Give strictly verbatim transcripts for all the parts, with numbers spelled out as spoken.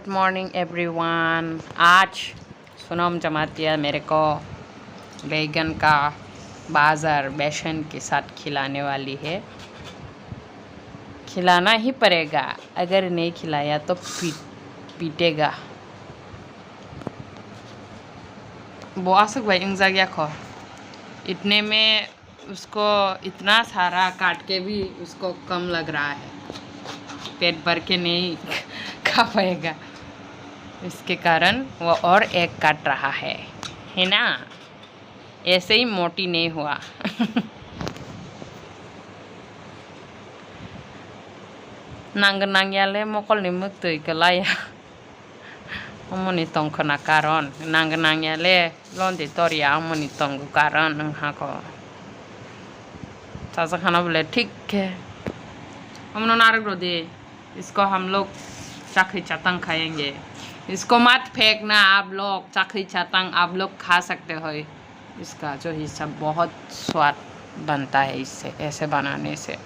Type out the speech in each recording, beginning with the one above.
Good morning everyone। आज सोनम जमातिया मेरे को बैगन का बाजार बेसन के साथ खिलाने वाली है। खिलाना ही पड़ेगा, अगर नहीं खिलाया तो पी-, पीटेगा। Bo aswk bai wngjak ya kho। इतने में उसको इतना सारा काट के भी उसको कम लग रहा है, पेट भर के नहीं खा पाएगा, इसके कारण वो और एक काट रहा है, है ना? ऐसे ही मोटी नहीं हुआ। Nang nang ya le mokol ni mwktwi kwlai ya. Omoni tongkhwna karon, nang nang ya le londi torya omoni tongo karon wng hako. Chajakhana bole thik khe. Omono narwk rw di, isko ham log chakhwi chatang khayenge. Isko mat phekna, aap log chakhwi chatang, aap log kha sakte hoy. Iska jo hisab bahut swad banta hai isse, aise banane se.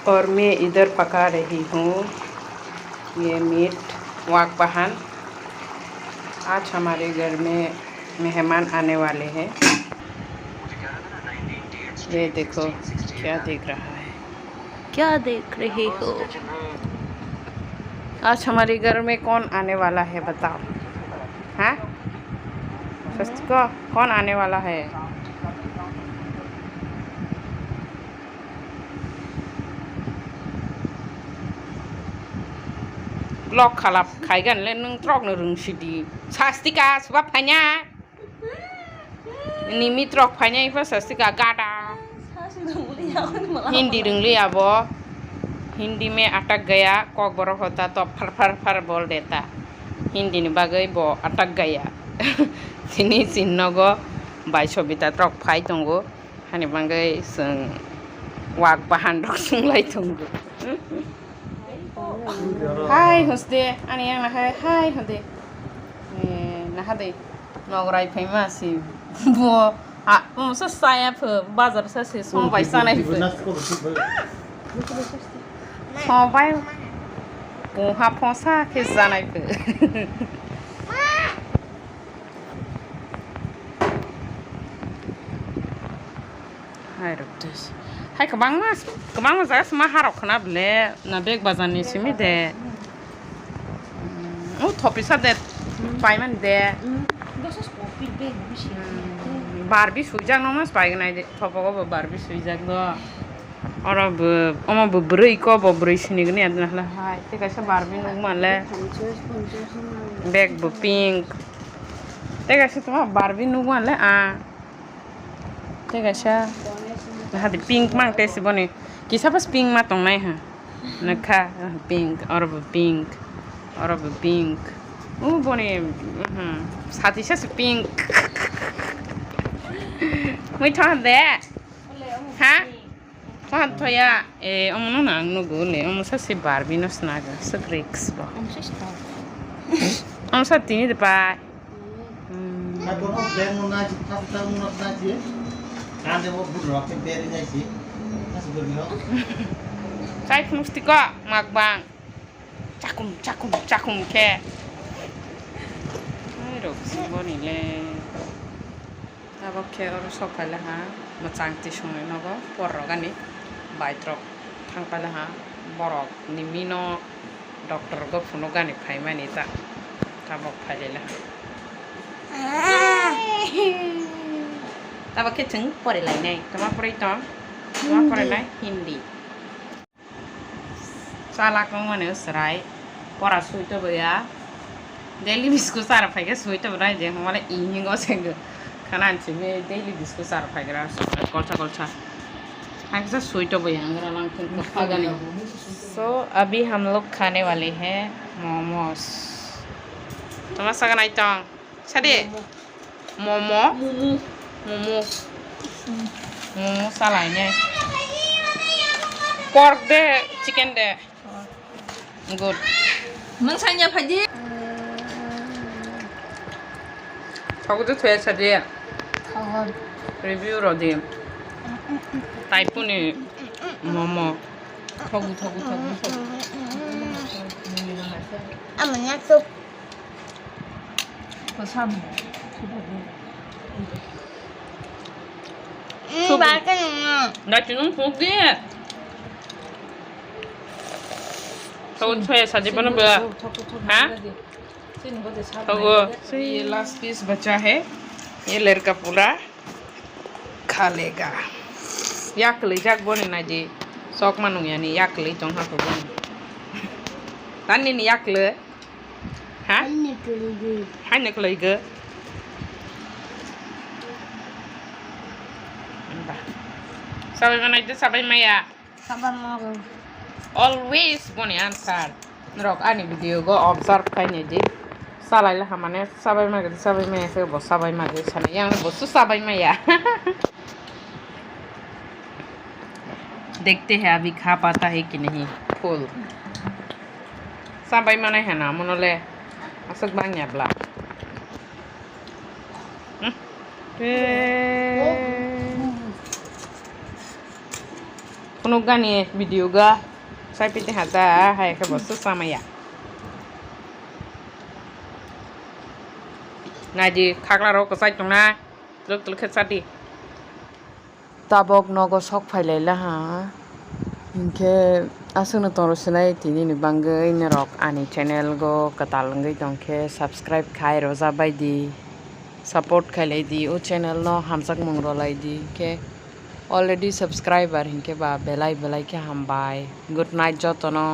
और मैं इधर पका रही हूँ ये मीट वाक पहान। आज हमारे घर में मेहमान आने वाले हैं। ये देखो क्या देख रहा है। क्या देख रहे हो? आज हमारे घर में कौन आने वाला है बताओ? हाँ, सस्ती को कौन आने वाला है? Lok khalap khaigan le nwng trok no rwngsidi. Sastika suba phanya. Nimi trok phanya ipa sastika gada. Hindi rwngli abo. Hindi me atak gaya, kokborok hota to phar phar phar bol deta. Hindi ni bagwi bo atak gaya. Tini sin nogo bai Sobita trok phai tongo. Hani bagwi chwng wak bahan rok swng lai tongo. Hai hosde, ani yang hai, hai hosde. Eh, naha de. Nograi phaima si. Bo, a, um, sa saya pho, bazar sa se, song bai sanai pho. Song bai. Bo ha pho sa khe sanai pho. Hai rok tes. Hai kwbangma, kwbangma jaga se ma harok khna bole na bag bazar ni simi de. Mm, o thopi sa de paimani de. Mm, Barbie swijak no mas pai gnai de. Thopo go bo Barbie swijak do. Oro bo, omo bo bwrwi ko bo bwrwi sini gni adna hla. Hai, te kaisa Barbie nukma le. Bag bo pink. Te kaisa tuma Barbie nukma le a. Tei kaisa hadi pink mang tei se boni kisa bas pink ma tongnai ha. Nokha pink, oro bo pink, oro bo pink. U boni, mhm, sati sa se pink. Mui tho de. Ha? Tho tho ya. E, omo no ang nugo le, omo sa se Barbie no snaga, se Rex bo. Omo sa tini de pa. Hmm. Chai phunuk tiko, makbang. Chakum, chakum, chakum khe. Ai, rok si boni le. Tabok khe oro sok paile ha, mwchang tisongni nogo por rok ani bike rok thang paile ha, borok ni mino doctor go phunuk gani phaimani ta, tabok phailele ha. Tabok khe chwng pori lainai, toma pori tong, toma pori nai Hindi. Chalak wngmani chwrai pora sui toboya. Daily biscuit chara phaikhe sui tobonai je hwnmale ihingo se khana simi daily biscuit chara phaigra kolsa kolsa. Hakhe sui toboya angra langthung khagani. So अभी हम लोग खाने वाले हैं momos। Toma saganai tong. Sadi. Momo. Momo. Momo. Momo salai ne. Pork de, chicken de. Good. Nung sanya phaji. Thogo de thoya sadi. Thogo. Review rodi. Taipuni momo. Thogo, thogo, thogo, thogo. Amanya tuh. Pesan. Ini bahkan ini. Nggak cuma putih. Kau saya saja pernah bela. Ha? Kau. ये last piece बचा है, ये लड़का पूरा खा लेगा। Yakli jak boni naji sok manung yani yakli tong ha ko boni. Tani ni yakli. Ha? Hani kuli ge. Hani kuli ge. Sabai mana itu sabai maya. Sabai mago. Always boni answer. Norok ani video go observe khaini di. Salai la hamane sabai magi sabai maya se bo sabai magi sana yang bo su sabai maya. देखते हैं अभी खा पाता है कि नहीं फूल। Sabai manai hana monole aswk bangya bla. Hmm? Phunuk gani video ga sai piti hata hai khe bo swsa maya. Naidi khakla rok kwchai tongna tluk tluk khe chadi. Tabok nogo sok phailaila ha. Hinkhe aswkno tongro sinai tini ni bagwi norok ani channel go kwtal wngwi tongkhe subscribe khai roja baidi. Support khailai di o channel no hamjakmung rolai di. Hinkhe already subscriber hinkhe ba belai belai khe hambai. Good night jotono.